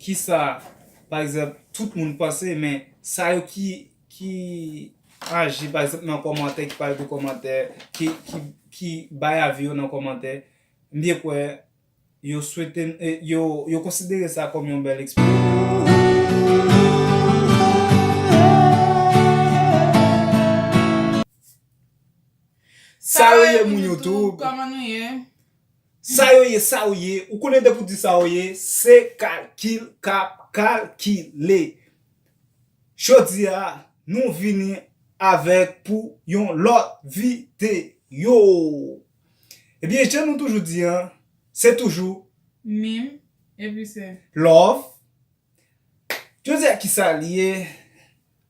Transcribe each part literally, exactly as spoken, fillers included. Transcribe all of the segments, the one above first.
kisa, pa egzanp, tout moun panse, men sa yo ki, ki aji, pa egzanp, nan kòmantè, ki pale de kòmantè, ki, ki, ki bay avi yo nan kòmantè, m byen kwè yo swete, eh, yo, yo konsidere sa kòm yon bèl eksperyans. Sa yo ye, moun YouTube. Kòman nou ye? Sa yo ye, sa yo ye. Ou konnen depi w di sa yo ye, se kalkil k ap kalkile. Jodi a, nou vini avèk pou yon lòt videyo. Ebyen, jan nou toujou di an, se toujou Mim, epi se Love. Jodi a, kisa l ye?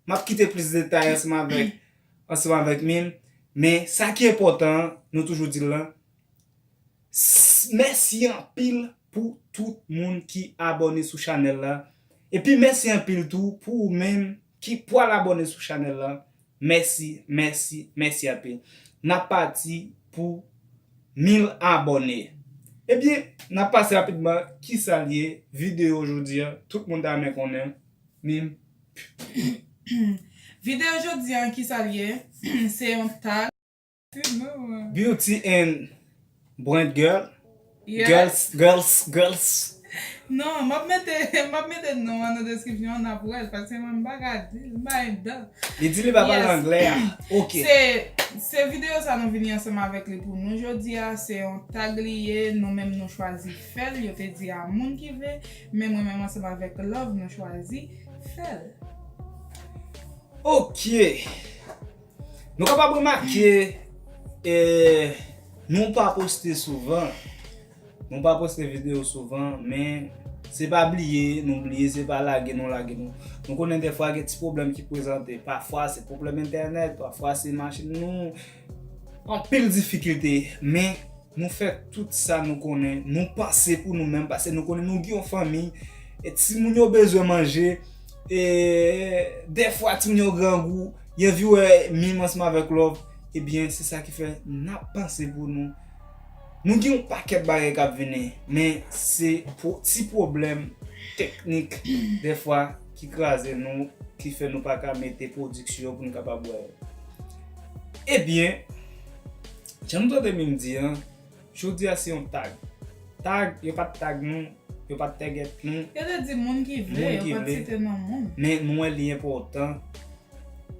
M ap kite plis detay ansanm avèk, ansanm avèk Mim. Men sa ki enpòtan an, nou toujou di l lan, s- mèsi anpil pou tout moun ki abòne sou chanèl la. Epi mèsi anpil tou pou ou menm ki pral abòne sou chanèl la. Mèsi, mèsi, mèsi anpil. N ap pati pou mil abòne. Ebyen, n ap pase rapidman kisa l ye, videyo jodi a, tout moun ta renmen konnen. Mim. Videyo jodi a, kisa l ye? Se yon tag. Beauty and Brand Girl. Yes. Girls, girls, girls. Non, m ap mete, m ap mete non an nan deskripsyon an, n ap wè l, paske mwen m pa ka di l, m pa gen dan. Li di li pa pale anglè a. Ok. Se, se videyo sa nou vini ansanm avèk li pou nou jodi a, se yon tag li ye, nou menm nou chwazi fè l, yo te di a moun ki vle, men mwen menm ansanm avèk Love nou chwazi fè l. Ok. Nou kapab remake, eh, nou pa poste souvan. Nou pa poste videyo souvan, men se pa bliye, nou bliye, se pa lage, nou lage, nou. Nou konnen dèfwa gen ti pwoblèm ki prezante. Pafwa se pwoblèm entènèt, pafwa se machin nou. Anpil difikilte, men nou fè tout sa nou konnen, nou panse pou nou menm, paske nou konnen nou gen yon fanmi, e timoun yo bezwen manje, e dèfwa timoun yo grangou, y anvi wè Mim ansanm avèk Love, ebyen, se sa ki fè n ap panse pou nou. Nou gen yon pakèt bagay k ap vini, men se pwo- ti pwoblèm teknik, dèfwa, ki kraze nou, ki fè nou pa ka mete pwodiksyon pou nou kapab wè yo. Ebyen, jan nou tande Mim di an, jodi a se yon tag. Tag, yo pa t tag nou, yo pa t tègèt nou. Yo te di moun ki vle, yo pa t site non moun. Men nou wè li enpòtan,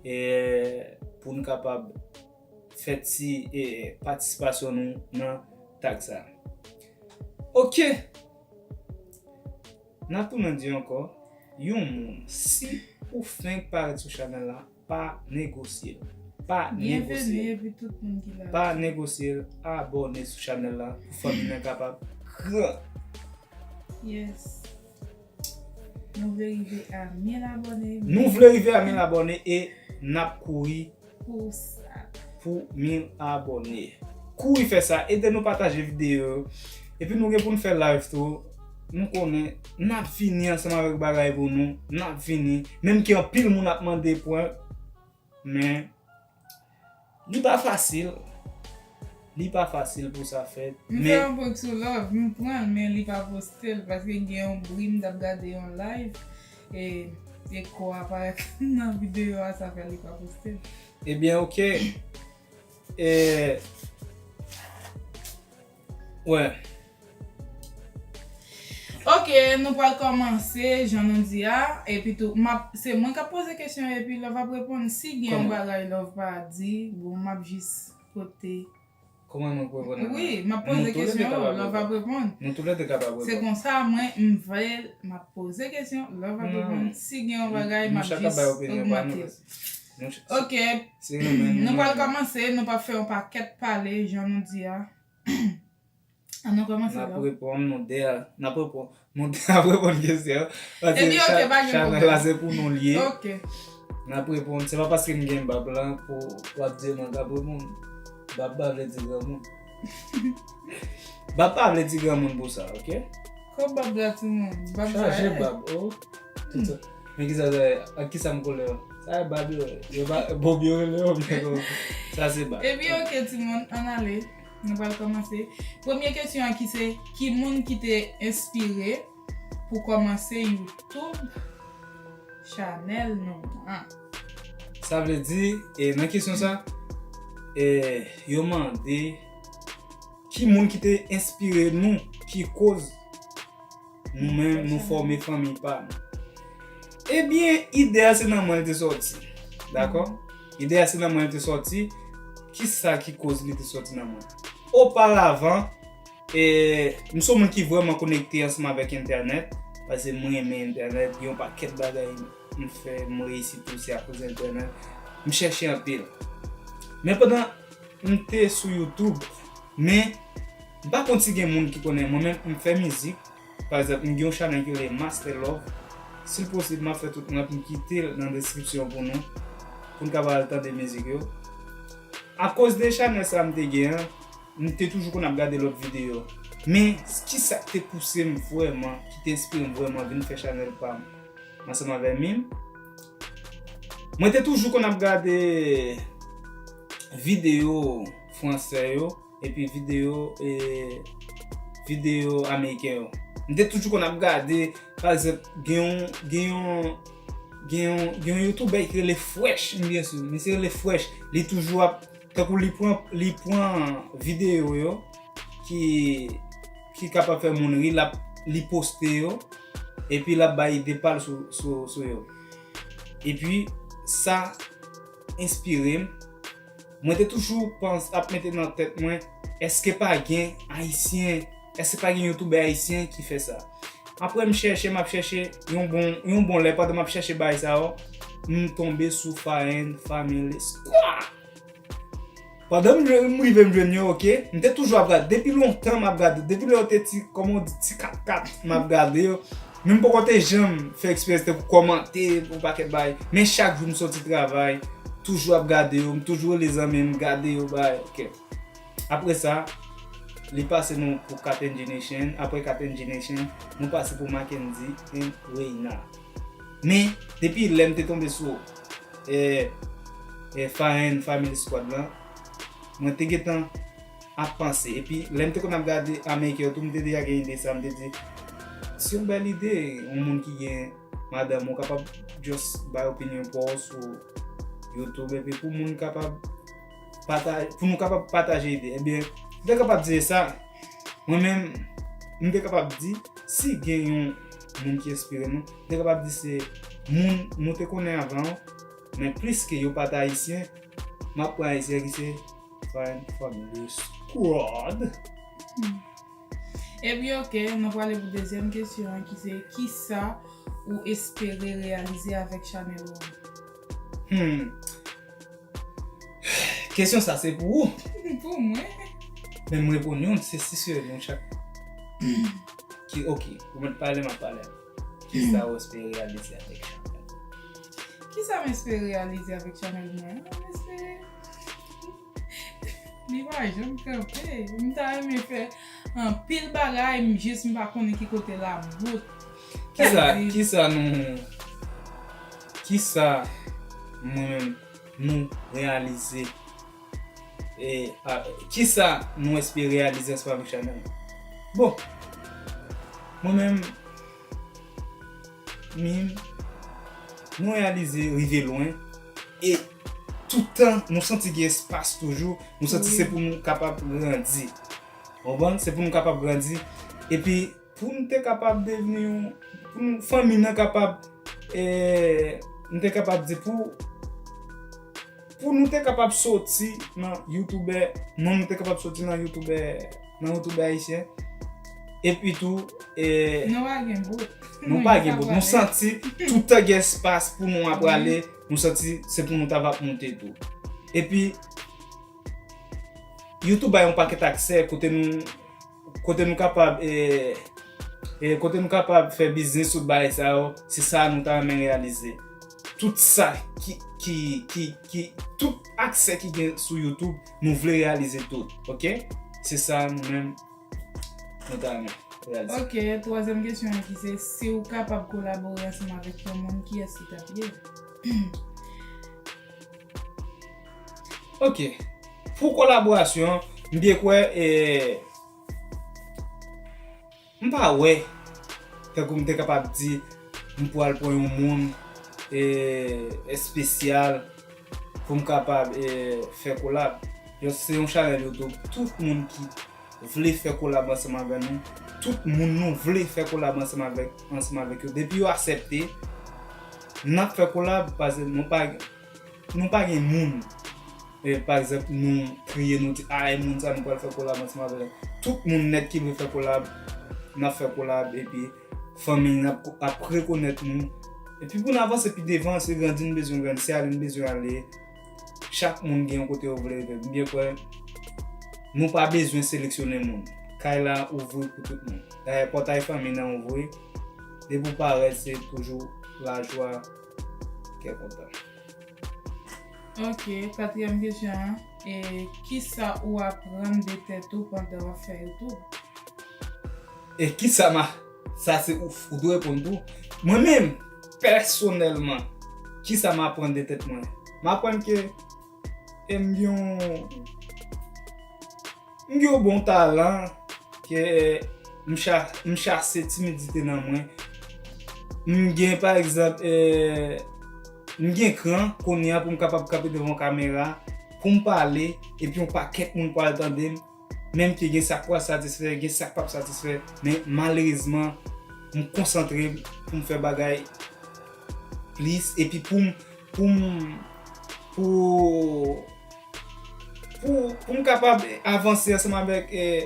eh, pou nou kapab fè ti, eh, patisipasyon nou nan tag sa. Ok. N ap tounen di ankò, yon moun, si ou fenk parèt sou chanèl la, pa negosye l. Pa negosye l. Byenveni epi tout moun ki la. Pa negosye l, abòne sou chanèl la pou fanmi n nan kapab gran. Yes. Nou vle rive a mil abòne. Nou vle rive a mil abòne e n ap kouri pou sa. Pou mil abòne. Kouri fè sa, ede nou pataje videyo yo. Epi nou gen pou n fè live tou. Nou konnen n ap vini ansanm avèk bagay pou nou. N ap vini. Menm ke anpil moun ap mande prank, men li pa fasil. Li pa fasil pou sa fèt. M fè yon prank sou Love, m pran l, men li pa poste l, paske gen yon bri, m t ap gade yon live, e, e kò a parèt nan videyo a, sa fè li pa poste l. Ebyen, ok. E, wè. Ok, nou pral kòmanse, jan nou di a, epi tou, m ap, se mwen k ap poze kesyon, epi Love ap reponn. Si gen yon bagay Love pa di, bon, m ap jis pote. Kòman mwen k reponn? Wi, m ap poze kesyon, Love ap reponn. Nou toulède kapab reponn. Se konsa, mwen, m vle, m ap poze kesyon, Love ap reponn. Si gen yon bagay, m ap jis ogmante. Ok, nou pral kòmanse, nou p ap fè yon pakèt pale, jan nou di a. An nou kòmanse la. N ap reponn, nou de a, n ap reponn, nou de a ap reponn kesyon. Paske chanèl la se pou nou l ye. Ok. N ap reponn. Se pa paske m gen bab la pou w ap di mwen k ap reponn. Bab pa vle di granmoun. Bab pa vle di granmoun pou sa, ok? Kò bab la timoun. Bab sa chaje bab, oh. Men kisa sa ye? Ak kisa m kole yo? Sa e bab yo ye. Yo pa bob yo rele yo, men sa se bab. Epi ok timoun, ann ale. Nou pral kòmanse. Premye kesyon an ki se, ki moun ki te enspire pou kòmanse YouTube chanèl nou an? Sa vle di, e, nan kesyon sa, e, yo mande ki moun ki te enspire nou, ki koz nou menm nou fòme fanmi pa nou. Ebyen, ide a se nan mwen li te sòti. Dakò? Ide a se nan mwen li te sòti. Kisa ki koz li te sòti nan mwen? Oparavan, e, m se yon moun ki vrèman konekte ansanm avèk entènèt, paske mwen renmen entènèt, gen yon pakèt bagay m fè, m reyisi tou, se akoz entènèt. M chèche anpil. Men pandan m te sou YouTube, men m pa konn si gen moun ki konnen, mwen menm, m fè mizik. Pa egzanp, m gen yon chanèl ki rele Master Love. Si l posib, m ap fè tout rant, m kite l nan deskripsyon pou nou, pou n kapab al tande mizik yo. Akoz de chanèl sa m te gen an, m te toujou konn ap gade lòt videyo. Men, kisa k te pouse m vrèman, ki te enspire m vrèman vin fè chanèl pa m ansanm avè Mim? Mwen te toujou konn ap gade videyo fransè yo, epi videyo, e, videyo ameriken yo. M te toujou konn ap gade, pa egzanp, gen yon, gen yon, gen yon, gen yon youtubè ki rele Fresh, m byen si, misye rele Fresh, li toujou ap, tankou li pran, li pran videyo yo, ki, ki kapab fè moun ri, l ap, li poste yo, epi l ap bay ide pa l sou, sou, sou yo. Epi, sa enspire m. Mwen te toujou panse, ap mete nan tèt mwen, èske pa gen Ayisyen, èske pa gen youtubè ayisyen ki fè sa? Apre m chèche, m ap chèche, yon bon, yon bon lè pandan m ap chèche bagay sa yo, m tonbe sou Faen Family Squad. Pandan m, m rive m jwenn yo, oke, m te toujou ap gade, depi lontan m ap gade, depi lè yo te ti, kòman w di, ti katkat, m ap gade yo. Men m poko te janm fè eksperyans tankou kòmante yon pakèt bagay. Men chak jou m soti travay, toujou ap gade yo, m toujou rele zanmi m, gade yo, bagay, oke. Apre sa, li pase nou pou Kat N G Nation, apre Kat N G Nation, nou pase pou Mackendy and Reina. Men, depi lè m te tonbe sou, e, e, Faen Family Squad lan, mwen te gentan ap panse. Epi, lè m te konn ap gade Ameriken yo tou, m te deja gen ide sa, m te di, se yon bèl ide, yon moun ki gen madanm, ou kapab just bay opinyon pa w sou YouTube, epi pou moun kapab pataje, pou nou kapab pataje ide. Ebyen, m te kapab di sa, mwen menm, m te kapab di, si gen yon moun ki enspire nou, m te kapab di se moun nou te konnen avan, men pliske yo pa t ayisyen, m ap pran ayisyen ki se Faen Family Squad. Epi oke, nou prale pou dezyèm kesyon an ki se, kisa ou espere reyalize avèk chanèl ou an? Hmm. Kesyon sa se pou ou. Pou mwen. Men m reponn youn, se si se nou chak. Ki, oke, ou mèt pale, m ap pale. Kisa ou espere reyalize avèk chanèl? Kisa m espere reyalize avèk chanèl mwen? M espere li pa janm kanpe. M ta renmen fè anpil bagay, m jis m pa konnen ki kote l ap bout. Kisa, kisa nou, kisa mwen menm nou reyalize? E, a, kisa nou espere reyalize ansanm avèk chanèl? Bon, mwen menm, Mim, nou reyalize rive lwen. E toutan, nou santi gen espas toujou. Nou santi se pou nou kapab grandi. Konprann? Se pou nou kapab grandi. Epi, pou nou te kapab devni yon, pou nou, fanmi nan kapab, e, nou te kapab di pou, pou nou te kapab soti nan youtubè, non, nou te kapab soti nan youtubè, nan youtubè ayisyen. Epi tou, e, Nou pa gen bout. Nou pa gen bout. Nou santi toutan gen espas pou nou ap prale, nou santi se pou nou ta va ap monte tou. Epi, YouTube bay yon pakèt aksè kote nou, kote nou kapab, e, e, kote nou kapab fè biznis tout bagay sa yo, se sa nou ta renmen reyalize. Tout sa ki, ki, ki, ki, tout aksè ki gen sou YouTube, nou vle reyalize tout, oke? Se sa nou menm, nou ta renmen reyalize. Oke, twazyèm kesyon an ki se, si w kapab kolabore ansanm avèk yon moun, kiyès li t ap ye? Oke. Pou kolaborasyon, m byen kwè, e, m pa wè tankou m te kapab di, m pral pran yon moun e, espesyal pou m kapab e, fè kolab. Just se yon chanèl YouTube, tout moun ki vle fè kolab ansanm avè nou, tout moun nou vle fè kolab ansanm avèk, ansanm avèk yo. Depi yo aksepte, n ap fè kolab, paske nou pa, nou pa gen moun. E, pa egzanp, nou triye, nou di, a, e moun sa nou pral fè kolab ansanm avè l. Tout moun nèt ki vle fè kolab, n ap fè kolab, epi fanmi n ap, ap rekonèt nou. Epi pou n avanse pi devan, se grandi n bezwen grandi, se ale n bezwen ale. Chak moun gen yon kote yo vle rive. M byen kwè, nou pa bezwen seleksyone moun. Kay la ouvri pou tout moun. Dayè, pòtay fanmi nan ouvri. Depi w parèt, se toujou lajwa, kè kontan. Ok, katriyèm kesyon an, e kisa ou aprann de tèt ou pandan w ap fè YouTube? E kisa ma, sa se ou, ou dwe reponn tou. Mwen menm, pèsonèlman, kisa m aprann de tèt mwen? M aprann ke e m gen yon, m gen yon bon talan, ke m cha-, m chase timidite nan mwen. M gen, pa egzanp, e, m gen kran kounye a pou m kapab kanpe devan yon kamera, pou m pale, epi yon pakèt moun pral tande m, menm ke gen sa k pral satisfè, gen sa k p ap satisfè, men malerezman, m konsantre m pou m fè bagay plis, epi pou m, pou m, pou, pou, pou m kapab avanse ansanm avèk, e,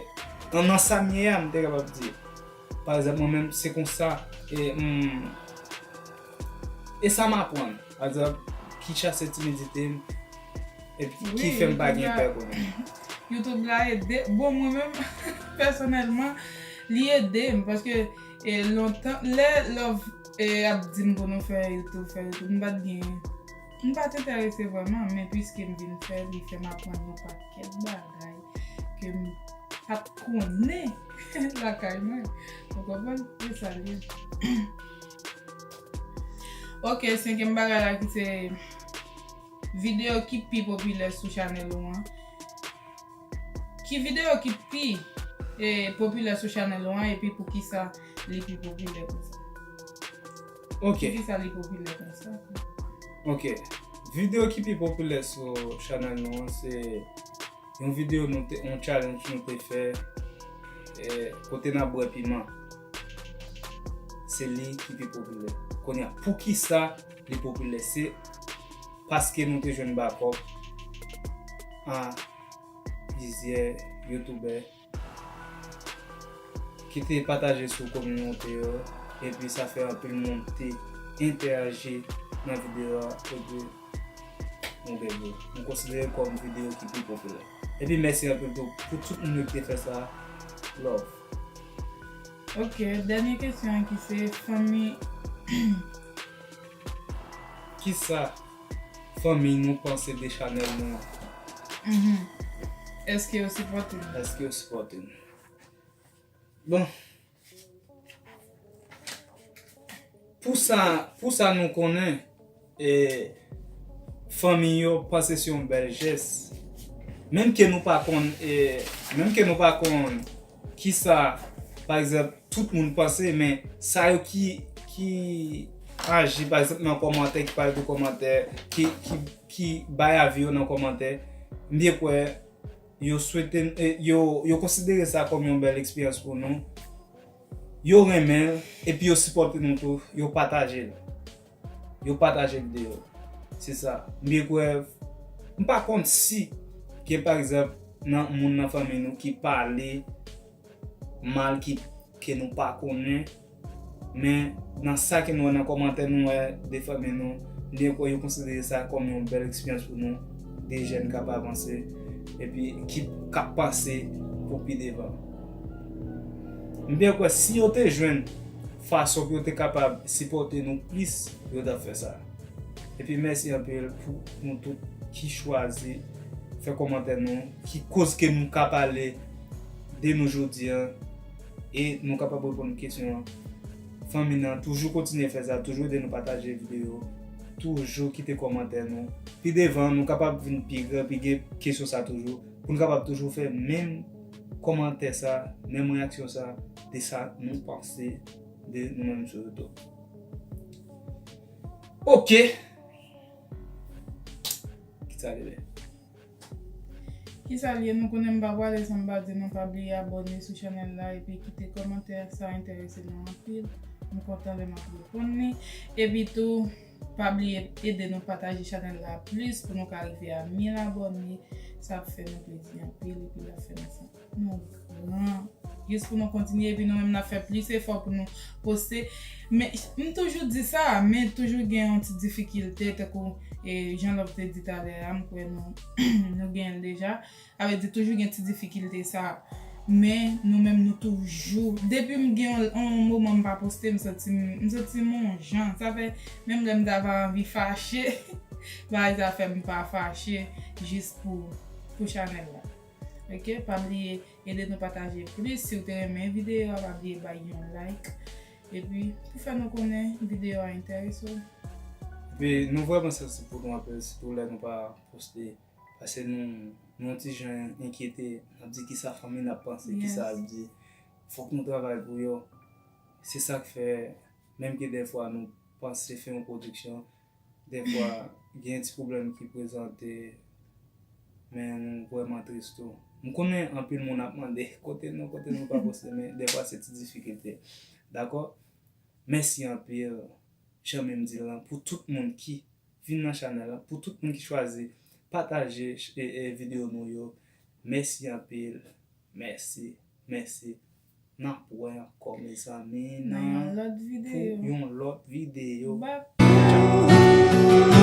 nan, nan sa m ye a, m te kapab di. Pa egzanp, mwen menm, se konsa, e, m, e sa m aprann. Pa egzanp, ki chase timidite m, epi ki fè m pa gen pè kounye a. YouTube la ede, bon, mwen menm, pèsonèlman, li ede m, paske, e, lontan, lè Love, e, ap di m pou nou fè YouTube, fè YouTube, m pa t gen, m pa t enterese vrèman, men piske m vin fè, li fè m aprann yon pakèt bagay ke m pa t konnen lakay mwen. Ou konprann? Se sa l ye. Ok, senkyèm bagay la ki se videyo ki pi popilè sou chanèl ou an. Ki videyo ki pi, e, popilè sou chanèl ou an, epi poukisa li pi popilè konsa? Ok. Poukisa li popilè konsa? Ok. Videyo ki pi popilè sou chanèl nou an, se yon videyo nou te, yon challenge nou te fè, e, kote n ap bwè piman. Se li ki pi popilè. Kounye a, poukisa li popilè? Se paske nou te jwenn bakòp a plizyè youtubè ki te pataje sou kominote yo, epi sa fè anpil moun te entèyaji nan videyo a, epi nou gen yo. Nou konsidere kòm videyo ki pi popilè. Epi mèsi anpil tou pou tout moun yo ki te fè sa. Love. Ok, dènye kesyon an ki se fanmi. Kisa fanmi nou panse de chanèl nou an? Mhm. Èske yo sipòte nou? Èske yo sipòte nou? Bon. Pou sa, pou sa nou konnen, e, fanmi yo panse se yon bèl jès. Menm ke nou pa konn, e, menm ke nou pa konn kisa, pa egzanp, tout moun panse, men sa yo ki, ki aji, pa egzanp, nan kòmantè, ki pale de kòmantè, ki, ki, ki bay avi yo nan kòmantè, m byen kwè, yo swete, e, yo, yo konsidere sa kòm yon bèl eksperyans pou nou. Yo renmen l, epi yo sipòte nou tou, yo pataje l. Yo pataje videyo. Se sa. M byen kwè, m pa konn si ke, pa egzanp, nan moun nan fanmi nou ki pale mal, ki, ke nou pa konnen, men nan sa ke nou wè nan kòmantè, nou wè de fanmi nou, m byen kwè yo konsidere sa kòm yon bèl eksperyans pou nou, de jèn k ap avanse, epi ki, k ap panse pou pi devan. M byen kwè si yo te jwenn fason pou yo te kapab sipòte nou plis, yo t ap fè sa. Epi mèsi anpil pou nou tout ki chwazi fè kòmantè nou, ki koz ke nou ka pale de nou jodi an, e nou kapab reponn kesyon an. Fanmi nan, toujou kontinye fè sa, toujou ede nou pataje videyo, toujou kite kòmantè nou. Pi devan, nou kapab vin pi gran, pi gen kesyon sa toujou, pou nou kapab toujou fè menm kòmantè sa, menm reyaksyon sa, de sa nou panse de nou menm sou YouTube. Ok. Kisa li ye? Kisa li ye? Nou konnen m pa pale san m pa di nou pa bliye abòne sou chanèl la epi kite kòmantè, sa enterese nou anpil. M kontan lè m ap reponn li. Epi tou, pa bliye ede nou pataje chanèl la plis pou nou ka rive a mil abòne. Sa ap fè nou plezi anpil epi l ap fè nou santi nou gran. Jis pou nou kontinye epi nou menm n ap fè plis efò pou nou poste. Men m toujou di sa, men toujou gen yon ti difikilte, tankou e, jan Love te di talè a, m kwè nou, nou gen l deja. Sa vle di toujou gen ti difikilte sa. Men nou menm nou toujou. Depi m gen yon, yon moman m pa poste, m santi m, m santi m yon jan. Sa fè menm lè m ta pa anvi fache, bagay sa fè m pa fache jis pou, pou chanèl la. Ok, pa bliye ede nou pataje plis. Si w te renmen videyo a, pa bliye bay yon like. Epi, pou fè nou konnen videyo a enterese w. Epi, nou vrèman santi pou nou anpil, sitou lè nou pa poste. Paske nou, nou yon ti jan enkyete, n ap di kisa fanmi n ap panse, kisa y ap di. Fòk nou travay pou yo. Se sa k fè, menm ke dèfwa nou panse fè yon pwodiksyon, dèfwa gen ti pwoblèm ki prezante, men nou vrèman tris tou. M konnen anpil moun ap mande, kote nou, kote nou pa poste, men dèfwa se ti difikilte. Dakò? Mèsi anpil, jan menm di lan, pou tout moun ki vin nan chanèl la, pou tout moun ki chwazi pataje e, e, videyo nou yo. Mèsi anpil. Mèsi. Mèsi. N ap wè ankò, mezanmi, nan yon lòt videyo. Pou yon lòt videyo. Bye.